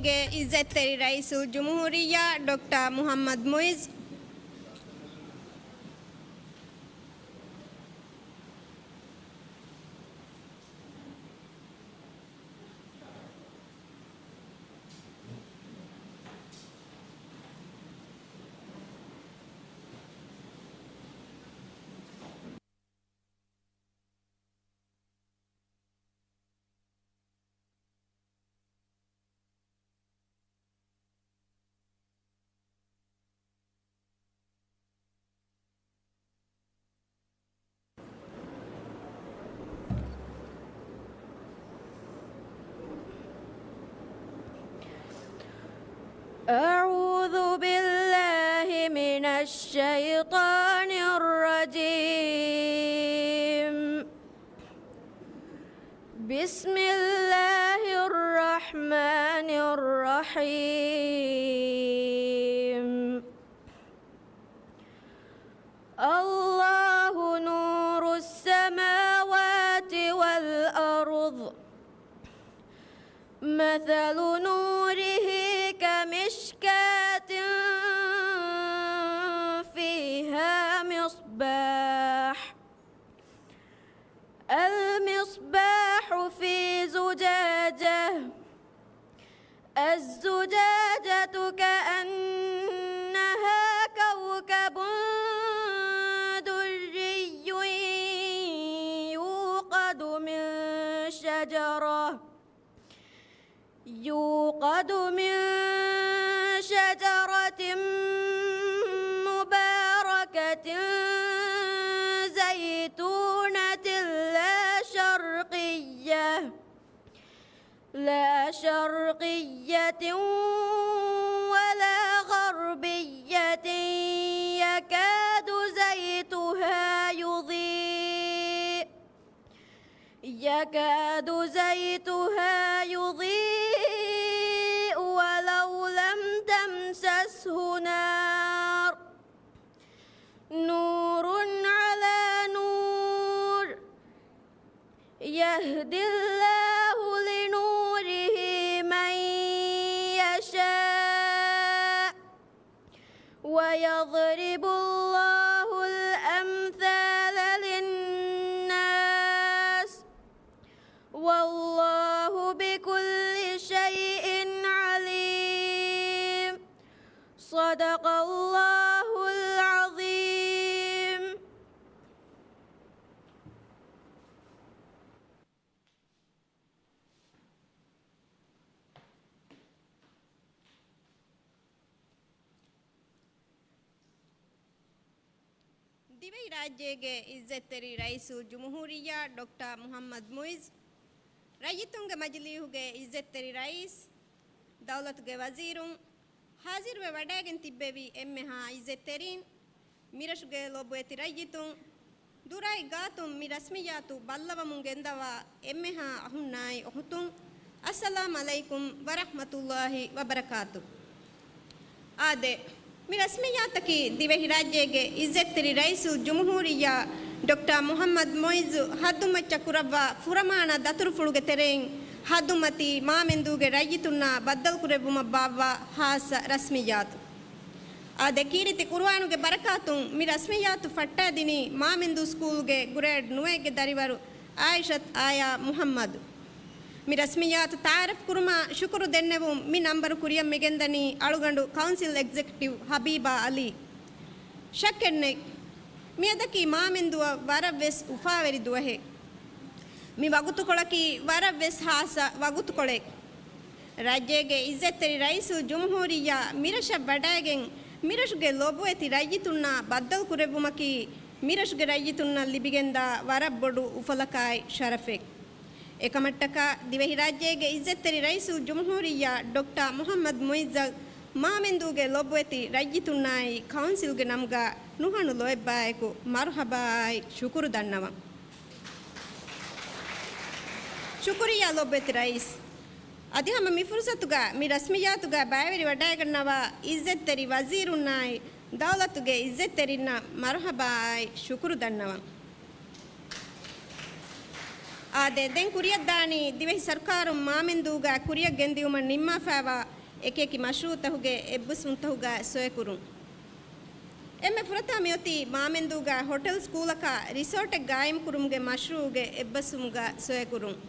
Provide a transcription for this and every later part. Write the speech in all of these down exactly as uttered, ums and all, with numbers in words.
ގެ އިއްޒަތްތެރި ރައީސުލްޖުމްހޫރިއްޔާ ޑޮކްޓަރ މުޙައްމަދު މުޢިއްޒު. أعوذ بالله من الشيطان الرجيم. بسم الله الرحمن الرحيم. الله نور السماوات والأرض. مثل نوره كمشكاة فيها مصباح. المصباح في زجاجة. الزجاجة كأنها كوكب دري يوقد من شجرة، يوقد من شجرة مباركة زيتونة لا شرقية، لا شرقية ولا غربية يكاد زيتها يضيء، يكاد زيتها يضيء ولو لم تمسسه نار، نور على نور، يهدي الله لنوره من يشاء، ويضرب الله الأمثال للناس، والله بكل شيء عليم. صدق الله العظيم. ދިވެހިރާއްޖޭގެ އިއްޒަތްތެރި ރައީސުލްޖުމްހޫރިއްޔާ ޑޮކްޓަރ މުޙައްމަދު މުޢިއްޒު، ރައްޔިތުންގެ މަޖިލީހުގެ އިއްޒަތްތެރި ރައީސް، ދައުލަތުގެ ވަޒީރުން، ޙާޟިރުވެ ވަޑައިގެން ތިއްބެވި އެންމެހާ އިއްޒަތްތެރިން، މިރަށުގެ ލޮބުވެތި ރައްޔިތުން، ދުރާއި ގާތުން މި ރަސްމިއްޔާތު ބައްލަވަމުން ގެންދަވާ އެންމެހާ އަހުންނާއި އުޚުތުން، އައްސަލާމް ޢަލައިކުމް ވަރަޙްމަތުﷲި ވަބަރަކާތު. އާދެ، މި ރަސްމިއްޔާތަކީ ދިވެހިރާއްޖޭގެ އިއްޒަތްތެރި ރައީސުލްޖުމްހޫރިއްޔާ ޑޮކްޓަރ މުޙައްމަދު މުޢިއްޒު ހައްދުމައްޗަށް ކުރައްވާ ފުރަމާނަ ދަތުރުފުޅުގެ ތެރެއިން ހައްދުމަތީ މާމެންދޫގެ ރައްޔިތުންނާ ބައްދަލުކުރެއްވުމަށް ބާއްވާ ޚާއްޞަ ރަސްމިއްޔާތު. އާދެ، ކީރިތި ޤުރުއާނުގެ ބަރަކާތުން މި ރަސްމިއްޔާތު ފައްޓާދިނީ މާމެންދޫ ސްކޫލްގެ ގްރޭޑް ނުވައެއްގެ ދަރިވަރު އާއިޝަތު އާޔާ މުޙައްމަދު. މި ރަސްމިއްޔާތު ތަޢާރަފް ކުރުމަށް ޝުކުރު ދެންނެވުން މި ނަންބަރު ކުރިއަށް މިގެންދަނީ އަޅުގަނޑު ކައުންސިލް އެގްޒެކެޓިވް ހަބީބާ ޢަލީ. ޝައްކެއްނެތް، މިއަދަކީ މާމެންދުއަށް ވަރަށްވެސް އުފާވެރި ދުވަހެއް. މި ވަގުތުކޮޅަކީ ވަރަށްވެސް ޚާއްޞަ ވަގުތުކޮޅެއް. ރާއްޖޭގެ އިއްޒަތްތެރި ރައީސުލްޖުމްހޫރިއްޔާ މިރަށަށް ވަޑައިގެން، މިރަށުގެ ލޮބުވެތި ރައްޔިތުންނާ ބައްދަލުކުރެއްވުމަކީ، މިރަށުގެ ރައްޔިތުންނަށް ލިބިގެންދާ ވަރަށް ބޮޑު އުފަލަކާއި ޝަރަފެއް. އެކަމަށްޓަކާ، ދިވެހިރާއްޖޭގެ އިއްޒަތްތެރި ރައީސުލްޖުމްހޫރިއްޔާ ޑޮކްޓަރ މުޙައްމަދު މުޢިއްޒަށް މާމެންދޫގެ ލޮބުވެތި ރައްޔިތުންނާއި ކައުންސިލްގެ ނަމުގަ ނުހަނު ލޯތްބާއެކު މަރުޙަބާއާއި ޝުކުރު ދަންނަވަން. ޝުކުރިއްޔާ ލޮބުވެތި ރައީސް. އަދި ހަމަ މި ފުރުޞަތުގަ މި ރަސްމިއްޔާތުގަ ބައިވެރިވަޑައިގަންނަވާ އިއްޒަތްތެރި ވަޒީރުންނާއި ދައުލަތުގެ އިއްޒަތްތެރިންނަށް މަރުޙަބާއާއި ޝުކުރު ދަންނަވަން. އާދެ، ދެން ކުރިއަށްދާނީ ދިވެހި ސަރުކާރުން މާމެންދޫގަ ކުރިއަށް ގެންދިއުމަށް ނިންމާފައިވާ އެކިއެކި މަޝްރޫއުތަކުގެ އެއްބަސްވުންތަކުގަ ސޮއެކުރުން. އެންމެ ފުރަތަމަ މިއޮތީ މާމެންދޫގަ ހޮޓެލް ސްކޫލަކާ ރިސޯޓެއް ގާއިމްކުރުމުގެ މަޝްރޫއުގެ އެއްބަސްވުމުގަ ސޮއެކުރުން.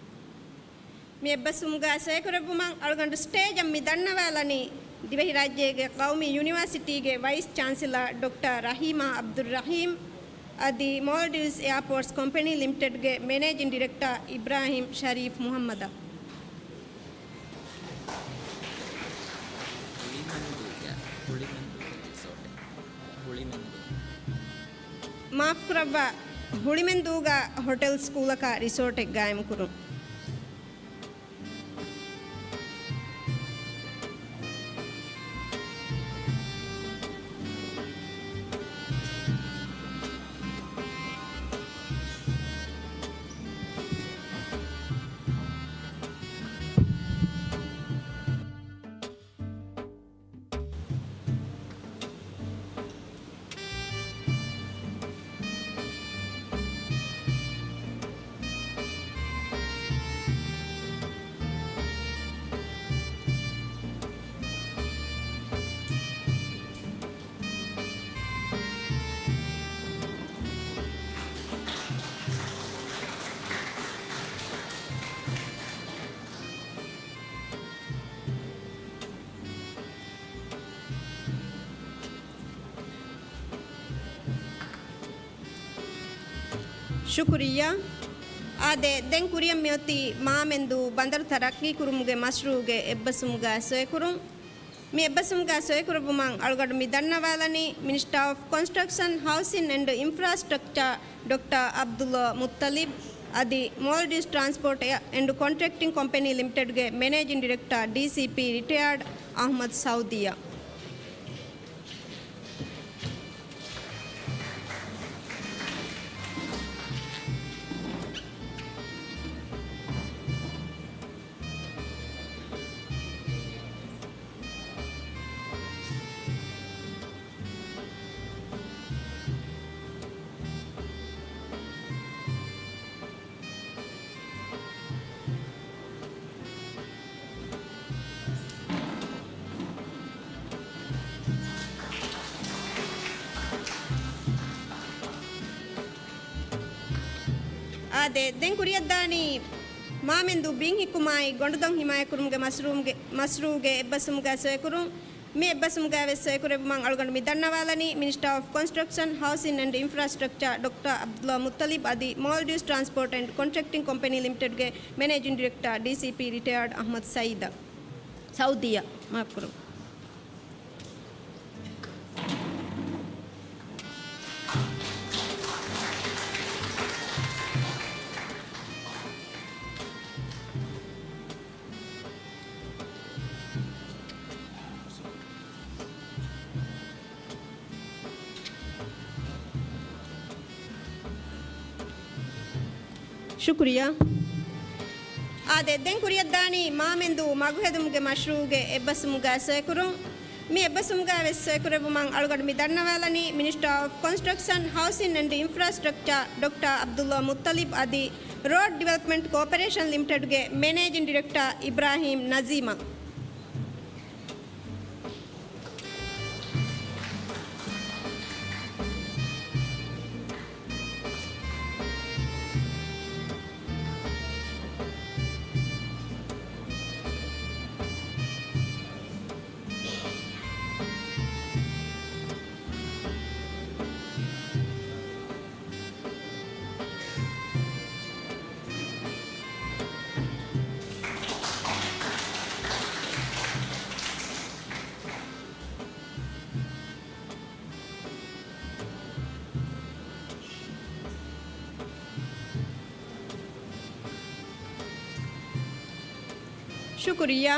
މި އެއްބަސްވުމުގަ ސޮއެކުރެއްވުމަށް އަޅުގަނޑު ސްޓޭޖަށް މި ދަންނަވާލަނީ ދިވެހިރާއްޖޭގެ ޤައުމީ ޔުނިވާސިޓީގެ ވައިސް ޗާންސެލަރ ޑޮކްޓަރ ރަހީމާ ޢަބްދުއްރަޙީމް އަދި މޯލްޑިވްސް އެއާޕޯޓްސް ކޮމްޕެނީ ލިމިޓެޑްގެ މެނޭޖިން ޑިރެކްޓަރ އިބްރާހިމް ޝަރީފް މުޙައްމަދަށް. ހުޅިމެންދޫގަ، ހުޅިމެންދޫގަ ރިސޯޓެއް. ހުޅިމެންދޫ. މާފުކުރައްވާ، ހުޅިމެންދޫގަ ހޮޓެލް ސްކޫލަކާ ރިސޯޓެއް ގާއިމްކުރުން. ޝުކުރިއްޔާ. އާދެ، ދެން ކުރިއަށް މިއޮތީ މާމެންދޫ ބަނދަރު ތަރައްޤީކުރުމުގެ މަޝްރޫއުގެ އެއްބަސްވުމުގަ ސޮއެކުރުން. މި އެއްބަސްވުމުގަ ސޮއެކުރެއްވުމަށް އަޅުގަނޑު މި ދަންނަވާލަނީ މިނިސްޓާ އޮފް ކޮންސްޓްރަކްޝަން، ހައުސިން އެންޑް އިންފްރާސްޓްރަކްޗާ ޑޮކްޓަރ ޢަބްދުﷲ މުއްޠަލިބް އަދި މޯލްޑިވްސް ޓްރާންސްޕޯޓް އެންޑް ކޮންޓްރެކްޓިން ކޮމްޕެނީ ލިމިޓެޑްގެ މެނޭޖިން ޑިރެކްޓަރ، ޑީސީޕީ، ރިޓަޔާޑް އަޙްމަދު ސައުދީއަށް. އާދެ، ދެން ކުރިއަށްދާނީ މާމެންދޫ ބިން ހިއްކުމާއި ގޮނޑުދޮން ހިމާޔަތްކުރުމުގެ މަޝްރޫއުގެ، މަޝްރޫއުގެ އެއްބަސްވުމުގަ ސޮއެކުރުން. މި އެއްބަސްވުމުގައިވެސް ސޮއެކުރެއްވުމަށް އަޅުގަނޑު މި ދަންނަވާލަނީ މިނިސްޓާ އޮފް ކޮންސްޓްރަކްޝަން، ހައުސިން އެންޑް އިންފްރާސްޓްރަކްޗާ ޑޮކްޓަރ ޢަބްދުﷲ މުއްޠަލިބް އަދި މޯލްޑިވްސް ޓްރާންސްޕޯޓް އެންޑް ކޮންޓްރެކްޓިން ކޮމްޕެނީ ލިމިޓެޑްގެ މެނޭޖިން ޑިރެކްޓަރ، ޑީސީޕީ، ރިޓަޔާޑް އަޙްމަދު ސައީދަށް. ސައުދީއަށް، މާފުކުރުން. ޝުކުރިއްޔާ. އާދެ، ދެން ކުރިއަށްދާނީ މާމެންދޫ މަގުހެދުމުގެ މަޝްރޫއުގެ އެއްބަސްވުމުގައި ސޮއެކުރުން. މި އެއްބަސްވުމުގައިވެސް ސޮއެކުރެއްވުމަށް އަޅުގަނޑު މި ދަންނަވާލަނީ މިނިސްޓާ އޮފް ކޮންސްޓްރަކްޝަން، ހައުސިން އެންޑް އިންފްރާސްޓްރަކްޗާ ޑޮކްޓަރ ޢަބްދުﷲ މުއްޠަލިބް އަދި ރޯޑް ޑިވެލޮޕްމަންޓް ކޯޕަރޭޝަން ލިމިޓެޑްގެ މެނޭޖިން ޑިރެކްޓަރ އިބްރާހީމް ނަޒީމަށް. ޝުކުރިއްޔާ.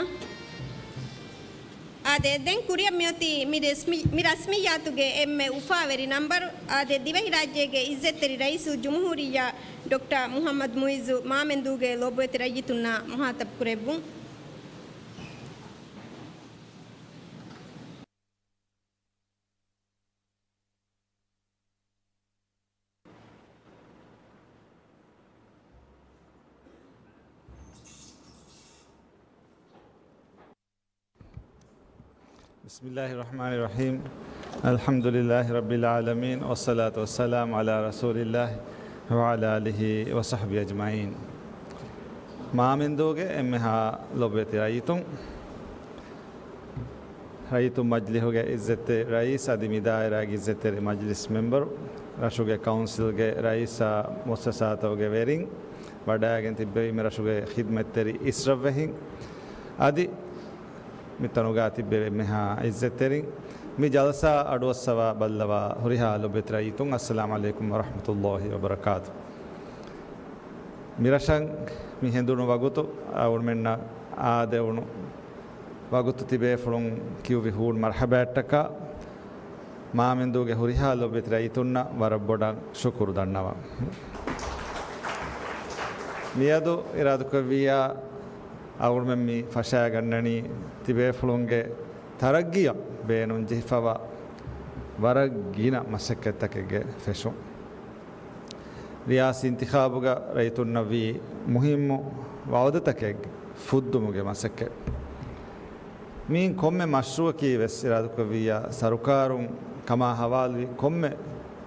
އާދެ، ދެން ކުރިއަށް މިއޮތީ މި ރަސްމި-، މި ރަސްމިއްޔާތުގެ އެންމެ އުފާވެރި ނަންބަރު. އާދެ، ދިވެހިރާއްޖޭގެ އިއްޒަތްތެރި ރައީސުލްޖުމްހޫރިއްޔާ ޑޮކްޓަރ މުޙައްމަދު މުޢިއްޒު މާމެންދޫގެ ލޯބިވެތި ރައްޔިތުންނާ މުޚާޠަބު ކުރެއްވުން. بسم الله الرحمن الرحيم. الحمد لله رب العالمين، والصلاة والسلام على رسول الله وعلى آله وصحبه أجمعين. މާމެންދޫގެ އެންމެހާ ލޮބުވެތި ރައްޔިތުން، ރައްޔިތުން މަޖްލިހުގެ އިއްޒަތްތެރި ރައީސް އަދި މިދާއިރާގެ އިއްޒަތްތެރި މަޖްލިސް މެމްބަރު، ރަށުގެ ކައުންސިލްގެ ރައީސާ މުއައްސަސާތަކުގެ ވެރިން، ވަޑައިގެން ތިއްބެވި މި ރަށުގެ ޚިދްމަތްތެރި އިސްރަށްވެހިން، އަދި މިތަނުގަ ތިއްބެވި އެންމެހާ އިއްޒަތްތެރިން، މި ޖަލްސާ އަޑުއައްސަވާ ބައްލަވާ ހުރިހާ ލޮބުވެތި ރައްޔިތުން، އައްސަލާމު ޢަލައިކުމް ވަރަޙްމަތުﷲި ވަބަރަކާތު. މި ރަށަށް މި ހެނދުނު ވަގުތު އަޅުމެންނަށް އާދެވުނު ވަގުތު ތިބޭފުޅުން ކިޔުއްވި ހޫނު މަރްޙަބާއަށްޓަކާ، މާމެންދޫގެ ހުރިހާ ލޮބުވެތި ރައްޔިތުންނަށް ވަރަށް ބޮޑަށް ޝުކުރު ދަންނަވަން. މިއަދު އިރާދަކުރެއްވިއްޔާ އަޅުމެން މި ފަށާގަންނަނީ ތިބޭފުޅުންގެ ތަރައްގީއަށް ބޭނުންޖެހިފަވާ ވަރަށް ގިނަ މަސައްކަތްތަކެއްގެ ފެށުން. ރިޔާސީ އިންތިޚާބުގަ ރައްޔިތުންނަށްވީ މުހިއްމު ވައުދުތަކެއް ފުއްދުމުގެ މަސައްކަތް. މިއިން ކޮންމެ މަޝްރޫއަކީ ވެސް އިރާދަކުރެއްވިއްޔާ ސަރުކާރުން ކަމާ ހަވާލުވި ކޮންމެ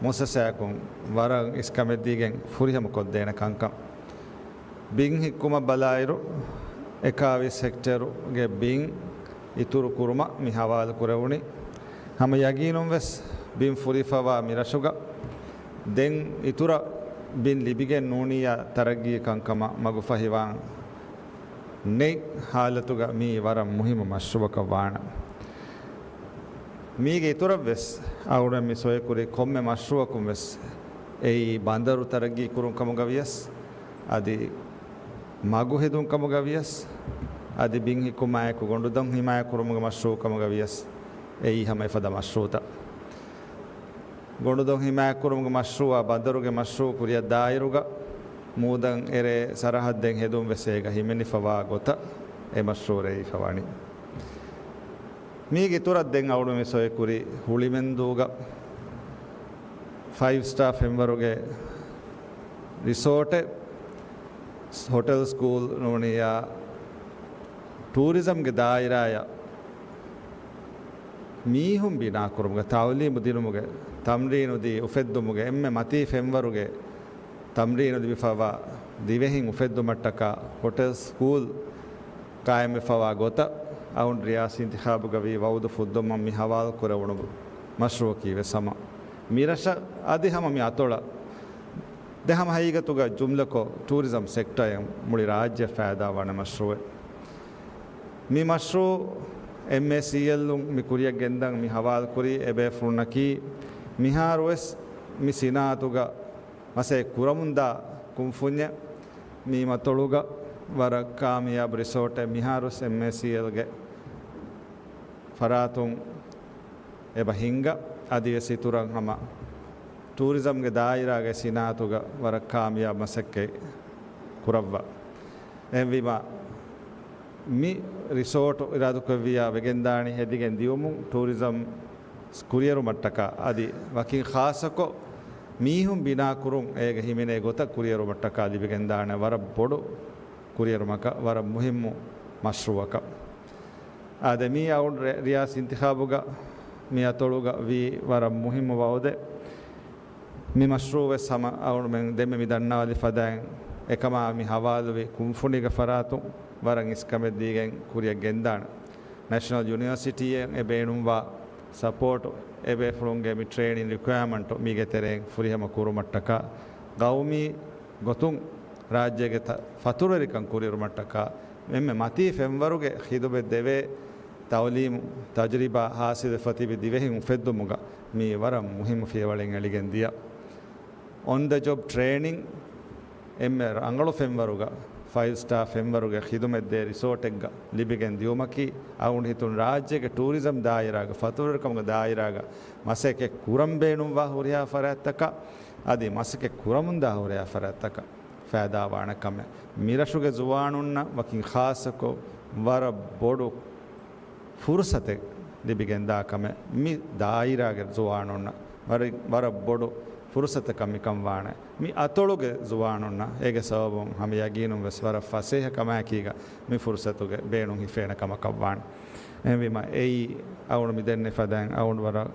މުއައްސަސާއަކުން ވަރަށް އިސްކަމެއްދީގެން ފުރިހަމަ ކޮށްދޭނެ ކަންކަން. ބިން ހިއްކުމަށް ބަލާއިރު، އެކާވީސް ހެކްޓޭރުގެ ބިން އިތުރު ކުރުމަށް މި ހަވާލު ކުރެވުނީ. ހަމަ ޔަގީނުން ވެސް ބިން ފުރިފަވާ މި ރަށުގަ ދެން އިތުރަށް ބިން ލިބިގެން ނޫނިއްޔާ ތަރައްގީ ކަންކަމަށް މަގުފަހިވާން ނެތް ހާލަތުގަ މީ ވަރަށް މުހިއްމު މަޝްރޫއަކަށް ވާނެ. މީގެ އިތުރަށް ވެސް އަޅުގަނޑު މި ސޮއިކުރި ކޮންމެ މަޝްރޫއަކުން ވެސް އެއީ ބަނދަރު ތަރައްގީ ކުރުން ކަމުގަ ވިޔަސް، އަދި މަގު ހެދުން ކަމުގަ ވިޔަސް، އަދި ބިން ހިއްކުމާއެކު ގޮނޑުދޮށް ހިމާޔަތް ކުރުމުގެ މަޝްރޫއު ކަމުގަ ވިޔަސް، އެއީ ހަމަ އެފަދަ މަޝްރޫއުތައް. ގޮނޑުދޮށް ހިމާޔަތްކުރުމުގެ މަޝްރޫއާ ބަނދަރުގެ މަޝްރޫއު ކުރިއަށް ދާއިރުގަ، މޫދަން އެރޭ ސަރަހައްދެއް ހެދުން ވެސް އޭގަ ހިމެނިފަވާ ގޮތަށް އެ މަޝްރޫއު ރޭވިފަ ވަނީ. މީގެ އިތުރަށް ދެން އަޅުގަނޑު މި ސޮއިކުރި ހުޅިމެންދޫގަ ފައިވް ސްޓާ ފެންވަރުގެ ރިސޯޓެއް، ހޮޓެލް ސްކޫލް ނޫނިއްޔާ ޓޫރިޒަމްގެ ދާއިރާއަށް މީހުން ބިނާކުރުމުގެ، ތައުލީމު ދިނުމުގެ، ތަމްރީނު ދީ އުފެއްދުމުގެ އެންމެ މަތީ ފެންވަރުގެ ތަމްރީނު ލިބިފަވާ ދިވެހިން އުފެއްދުމަށްޓަކާ ހޮޓެލް ސްކޫލް ޤާއިމްވެފަވާ ގޮތަށް އަޅުގަނޑު ރިޔާސީ އިންތިޚާބުގަ ވީ ވައުދު ފުއްދުމަށް މި ހަވާލު ކުރެވުނު މަޝްރޫއަކީ ވެސް ހަމަ މި ރަށަށް އަދި ހަމަ މި އަތޮޅަށް ދެ ހަމަ ހަގީގަތުގަ ޖުމްލަކޮށް ޓޫރިޒަމް ސެކްޓަރއިން މުޅި ރާއްޖެ ފައިދާ ވާނެ މަޝްރޫއެއް. މި މަޝްރޫއު އެމްއޭސީއެލުން މި ކުރިއަށް ގެންދަން މި ހަވާލު ކުރީ އެބޭފުޅުންނަކީ މިހާރުވެސް މި ސިނާއަތުގަ މަސައްކަތް ކުރަމުންދާ ކުންފުންޏެއް. މި މަތޮޅުގަ ވަރަށް ކާމިޔާބު ރިސޯޓެއް މިހާރުވެސް އެމްއޭސީއެލްގެ ފަރާތުން އެބަ ހިންގަ، އަދިވެސް އިތުރަށް ހަމަ ޓޫރިޒަމްގެ ދާއިރާގެ ސިނާއަތުގަ ވަރަށް ކާމިޔާބު މަސައްކަތް ކުރައްވާ. އެހެންވީމަ، މި ރިސޯޓު އިރާދަކުރެއްވިއްޔާ ވެގެންދާނީ ހެދިގެން ދިޔުމުން ޓޫރިޒަމް ކުރިއެރުމަށްޓަކާ އަދި ވަކިން ޚާއްޞަކޮށް މީހުން ބިނާކުރުން އޭގަ ހިމެނޭ ގޮތަށް ކުރިއެރުމަށްޓަކާ ލިބިގެންދާނެ ވަރަށް ބޮޑު ކުރިއެރުމަކަށް، ވަރަށް މުހިއްމު މަޝްރޫއަކަށް. އާދެ، މީ އަޅުގަނޑު ރި-، ރިޔާސީ އިންތިޚާބުގަ މި އަތޮޅުގަ ވީ ވަރަށް މުހިއްމު ވައުދެއް. މި މަޝްރޫއު ވެސް ހަމަ އަޅުގަނޑުމެން ދެންމެ މި ދަންނަވާލި ފަދައިން އެކަމާ މި ހަވާލުވި ކުންފުނީގެ ފަރާތުން ވަރަށް އިސްކަމެއްދީގެން ކުރިއަށް ގެންދާނެ. ނެޝަނަލް ޔުނިވަރސިޓީއަށް އެ ބޭނުންވާ ސަޕޯޓު، އެބޭފުޅުންގެ މި ޓްރޭނިން ރިކުއަރމަންޓު މީގެ ތެރެއިން ފުރިހަމަ ކުރުމަށްޓަކާ، ގައުމީ ގޮތުން ރާއްޖޭގެ ތަ-، ފަތުރުވެރިކަން ކުރިއެރުމަށްޓަކާ، އެންމެ މަތީ ފެންވަރުގެ ޚިދުމަތް ދެވޭ ތައުލީމު ތަޖުރިބާ ހާސިލްވެފަ ތިބި ދިވެހިން އުފެއްދުމުގަ މީ ވަރަށް މުހިއްމު ފިޔަވަޅެއް އެޅިގެން ދިޔަ. އޮން ދަ ޖޮބް ޓްރޭނިން އެންމެ ރަނގަޅު ފެންވަރުގަ، ފައިވް ސްޓާ ފެންވަރުގެ ޚިދުމަތްދޭ ރިސޯޓެއްގަ ލިބިގެން ދިޔުމަކީ، އަޅުގަނޑު ހިތުން ރާއްޖޭގެ ޓޫރިޒަމް ދާއިރާގަ، ފަތުރުވެރިކަމުގެ ދާއިރާގަ މަސައްކަތް ކުރަން ބޭނުންވާ ހުރިހާ ފަރާތްތަކަށް، އަދި މަސައްކަތް ކުރަމުންދާ ހުރިހާ ފަރާތްތަކަށް ފައިދާވާނެ ކަމެއް. މިރަށުގެ ޒުވާނުންނަށް ވަކިން ޚާއްޞަކޮށް ވަރަށް ބޮޑު ފުރުސަތެއް ލިބިގެންދާ ކަމެއް މި ދާއިރާގެ ޒުވާނުންނަށް ވަރަށް، ވަރަށް ބޮޑު ފުރުސަތަކަށް މިކަން ވާނެ. މި އަތޮޅުގެ ޒުވާނުންނަށް އޭގެ ސަބަބުން ހަމަ ޔަގީނުން ވެސް ވަރަށް ފަސޭހަ ކަމާއެކީގަ މި ފުރުސަތުގެ ބޭނުން ހިފޭނެ ކަމަކަށް ވާނެ. އެހެންވީމަ އެއީ އަޅުގަނޑު މި ދެންނެވި ފަދައިން އަޅުގަނޑު ވަރަށް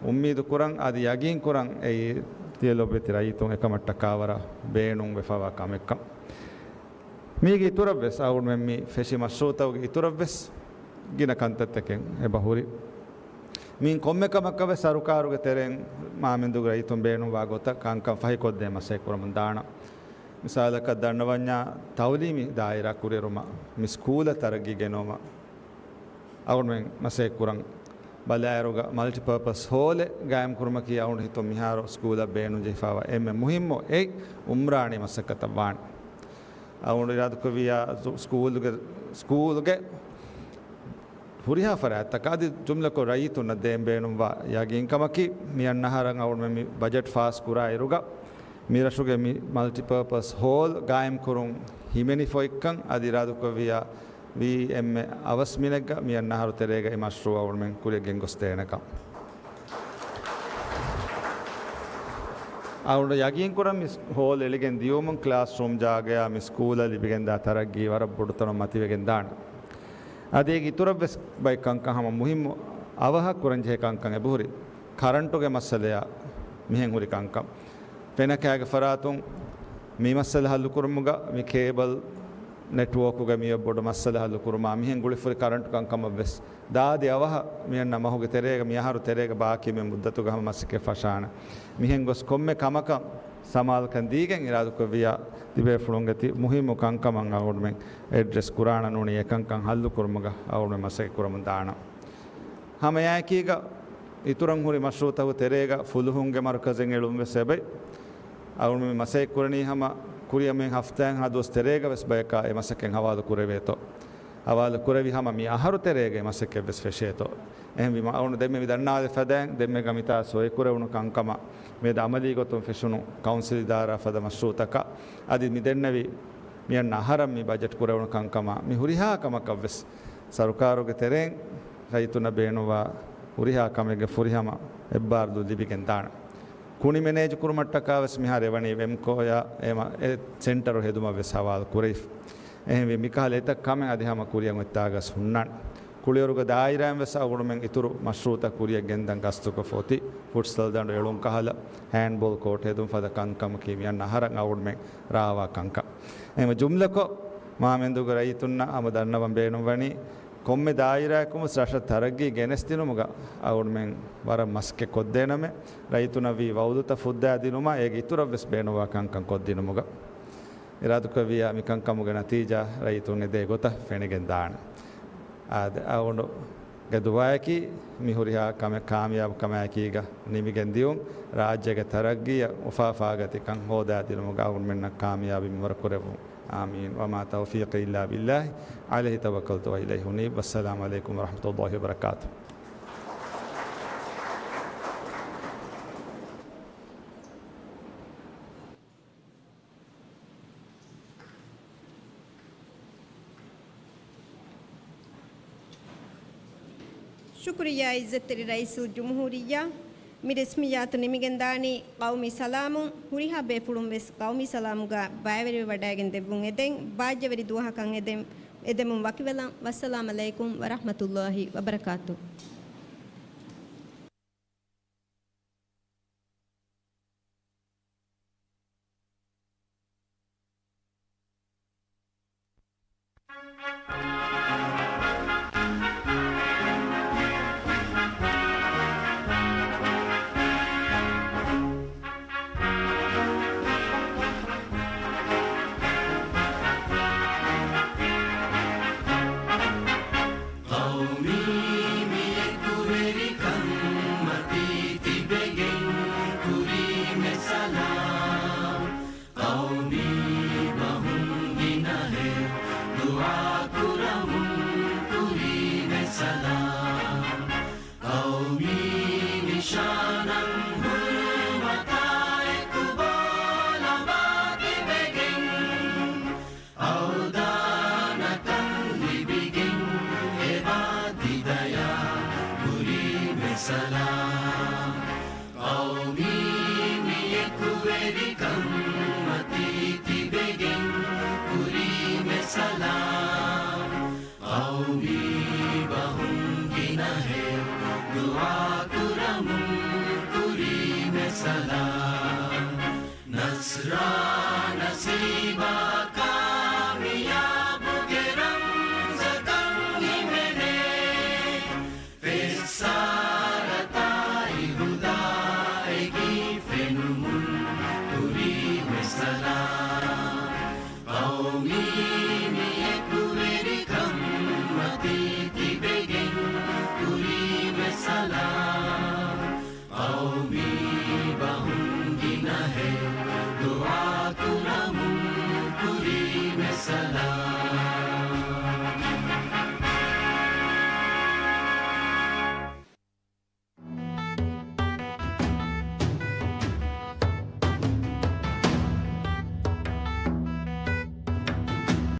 އުއްމީދު ކުރަން އަދި ޔަގީން ކުރަން އެއީ ތިޔަ ލޮބުވެތި ރައްޔިތުން އެކަމަށްޓަކާ ވަރަށް ބޭނުން ވެފަވާ ކަމެއްކަން. މީގެ އިތުރަށް ވެސް އަޅުގަނޑުމެން މި ފެށި މަޝްރޫޢުތަކުގެ އިތުރަށް ވެސް ގިނަ ކަންތައްތަކެއް އެބަ ހުރި. މިއިން ކޮންމެ ކަމަކަށް ވެސް ސަރުކާރުގެ ތެރެއިން މާމެންދުގެ ރައްޔިތުން ބޭނުންވާ ގޮތަށް ކަންކަން ފަހިކޮށްދޭން މަސައްކަތް ކުރަމުން ދާނަން. މިސާލަކަށް ދަންނަވަންޏާ ތައުލީމީ ދާއިރާ ކުރިއެރުމަށް މި ސްކޫލަށް ތަރައްގީ ގެނައުމަށް އަޅުގަނޑުމެން މަސައްކަތް ކުރަން. ބަލާއިރުގަ މަލްޓިޕާޕަސް ހޯލެއް ގާއިމް ކުރުމަކީ އަޅުގަނޑު ހިތުން މިހާރު ސްކޫލަށް ބޭނުންޖެހިފައިވާ އެންމެ މުހިއްމު އެއް އުމްރާނީ މަސައްކަތަށް ވާނެ. އަޅުގަނޑު އިރާދަކުރެއްވިއްޔާ ސްކޫލްގެ، ސްކޫލްގެ ހުރިހާ ފަރާތްތަކަށް އަދި ޖުމްލަކޮށް ރައްޔިތުންނަށް ދޭން ބޭނުންވާ ޔަގީންކަމަކީ، މިއަންނަ އަހަރަށް އަޅުގަނޑުމެން މި ބަޖެޓް ފާސް ކުރާ އިރުގަ، މި ރަށުގެ މި މަލްޓިޕާޕަސް ހޯލް ގާއިމް ކުރުން ހިމެނިފައިކަން އަދި އިރާދަކުރެއްވިއްޔާ ވީ އެންމެ އަވަސް މިނެއްގަ މިއަންނަ އަހަރު ތެރޭގަ އެ މަޝްރޫޢު އަޅުގަނޑުމެން ކުރިއަށް ގެންގޮސްދޭނެކަން. އަޅުގަނޑު ޔަގީންކުރަން މި ހޯލް އެޅިގެން ދިޔުމުން ކްލާސްރޫމް ޖާގަޔާ މި ސްކޫލަށް ލިބިގެންދާ ތަރައްގީ ވަރަށް ބޮޑުތަނުން މަތިވެގެން ދާނެ. އަދި އޭގެ އިތުރަށްވެސް ބައެއް ކަންކަން ހަމަ މުހިއްމު އަވަހަށް ކުރަންޖެހޭ ކަންކަން އެބަހުރި. ކަރަންޓުގެ މައްސަލަޔާ މިހެން ހުރި ކަންކަން. ފެނަކައިގެ ފަރާތުން މި މައްސަލަ ހައްލުކުރުމުގަ މި ކޭބަލް ނެޓްވޯކުގެ މިއޮތް ބޮޑު މައްސަލަ ހައްލުކުރުމާ މިހެން ގުޅިފަހުރި ކަރަންޓު ކަންކަމަށްވެސް ދާދި އަވަހަށް މިއަންނަ މަހުގެ ތެރޭގަ މި އަހަރު ތެރޭގަ ބާކީ މި މުއްދަތުގަ ހަމަ މަސައްކަތް ފަށާނެ. މިހެން ގޮސް ކޮންމެ ކަމަކަށް ސަމާލުކަން ދީގެން އިރާދަކުރެއްވިއްޔާ ތިބޭފުޅުންގެ ތި މުހިއްމު ކަންކަމަށް އަޅުގަނޑުމެން އެޑްރެސް ކުރާނަން ނޫނީ އެކަންކަން ހައްލުކުރުމުގަ އަޅުގަނޑުމެން މަސައްކަތް ކުރަމުން ދާނަން. ހަމައެއާއެކީގަ އިތުރަށް ހުރި މަޝްރޫޢުތަކުގެ ތެރޭގަ ފުލުހުންގެ މަރުކަޒެއް އެޅުން ވެސް އެބައި. އަޅުގަނޑު މި މަސައްކަތް ކުރަނީ ހަމަ ކުރިއަށް މި ހަފްތާއެއްހާ ދުވަސް ތެރޭގަ ވެސް ބަޔަކާ އެ މަސައްކަތް ހަވާލު ކުރެވޭތޯ. ހަވާލު ކުރެވި ހަމަ މި އަހަރު ތެރޭގަ އެ މަސައްކަތް ވެސް ފެށޭތޯ. އެހެންވީމަ އަޅުގަނޑު ދެންމެ މި ދަންނާލެ ފަދައިން ދެންމެ ގަ މިތާ ސޮއި ކުރެވުނު ކަންކަމަށް މިއަދު އަމަލީ ގޮތުން ފެށުނު ކައުންސިލް އިދާރާ ފަދަ މަޝްރޫޢުތަކަށް އަދި މި ދެންނެވި މިއަންނަ އަހަރަށް މި ބަޖެޓް ކުރެވުނު ކަންކަމާ މި ހުރިހާ ކަމަކަށް ވެސް ސަރުކާރުގެ ތެރެއިން ރައްޔިތުންނަށް ބޭނުންވާ ހުރިހާ ކަމެއްގެ ފުރިހަމަ އެއްބާރުލުން ލިބިގެން ދާނެ. ކުނި މެނޭޖް ކުރުމަށްޓަކާ ވެސް މިހާރު އެވަނީ ވެމްކޯއާ އެމަ އެ ސެންޓަރު ހެދުމަށް ވެސް ހަވާލު ކުރެވިފަ. އެހެންވެ މިކަހަލަ އެތައް ކަމެއް އަދި ހަމަ ކުރިއަށް އޮތްތާގަސް ހުންނާނެ. ކުޅިވަރުގެ ދާއިރާއިން ވެސް އަޅުގަނޑުމެން އިތުރު މަޝްރޫޢުތައް ކުރިއަށް ގެންދަން ގަސްތުކޮށްފަ އޮތީ. ފުޓްސަލް ދަނޑު އެޅުން ކަހަލަ، ހޭންޑްބޯލް ކޯޓް ހެދުން ފަދަ ކަންކަމަކީ މިއަންނަ އަހަރަށް އަޅުގަނޑުމެން ރާވާ ކަންކަން. އެހެންވެ ޖުމްލަކޮށް، މާމެންދުގެ ރައްޔިތުންނަށް ހަމަ ދަންނަވަން ބޭނުންވަނީ، ކޮންމެ ދާއިރާއަކުން ވެސް ރަށަށް ތަރައްގީ ގެނެސްދިނުމުގަ އަޅުގަނޑުމެން ވަރަށް މަސައްކަތް ކޮށްދޭނަމޭ، ރައްޔިތުންނަށް ވީ ވައުދުތައް ފުއްދާދިނުމާ އޭގެ އިތުރަށް ވެސް ބޭނުންވާ ކަންކަން ކޮށްދިނުމުގަ. އިރާދަކުރެއްވިއްޔާ މިކަންކަމުގެ ނަތީޖާ ރައްޔިތުން އެދޭ ގޮތަށް ފެނިގެން ދާނެ. އާދެ، އަޅުގަނޑުގެ ދުޢާއަކީ މި ހުރިހާ ކަމެއް ކާމިޔާބު ކަމާއެކީގަ ނިމިގެން ދިޔުން، ރާއްޖޭގެ ތަރައްގީއަށް އުފާ ފާގަތިކަން ހޯދާދިނުމުގަ އަޅުގަނޑުމެންނަށް ކާމިޔާބީ މިންވަރު ކުރެއްވުން. އާމީން. وما توفيقي إلا بالله عليه توكلت وإليه أنيب. والسلام عليكم ورحمة الله وبركاته. ޝުކުރިއްޔާ އިއްޒަތްތެރި ރައީސުލްޖުމްހޫރިއްޔާ. މި ރިސްމިއްޔާތު ނިމިގެންދާނީ ޤައުމީ ސަލާމުން. ހުރިހާ ބޭފުޅުން ވެސް ޤައުމީ ސަލާމުގަ ބައިވެރިވެވަޑައިގެން ދެއްވުން އެދެން. ބާއްޖަވެރި ދުވަހަކަށް އެދެން، އެދެމުން ވަކިވެލަން. ވައްސަލާމް ޢަލައިކުމް ވަރަޙްމަތުﷲި ވަބަރަކާތު. ޤައުމީ މި އެކުވެރިކަން މަތީ ތިބެގެން ކުރީމެ ސަލާމް. ޤައުމީ ބަހުން ގިނަހެއް ދުޢާ ކުރަމުން ކުރީމެ ސަލާމް.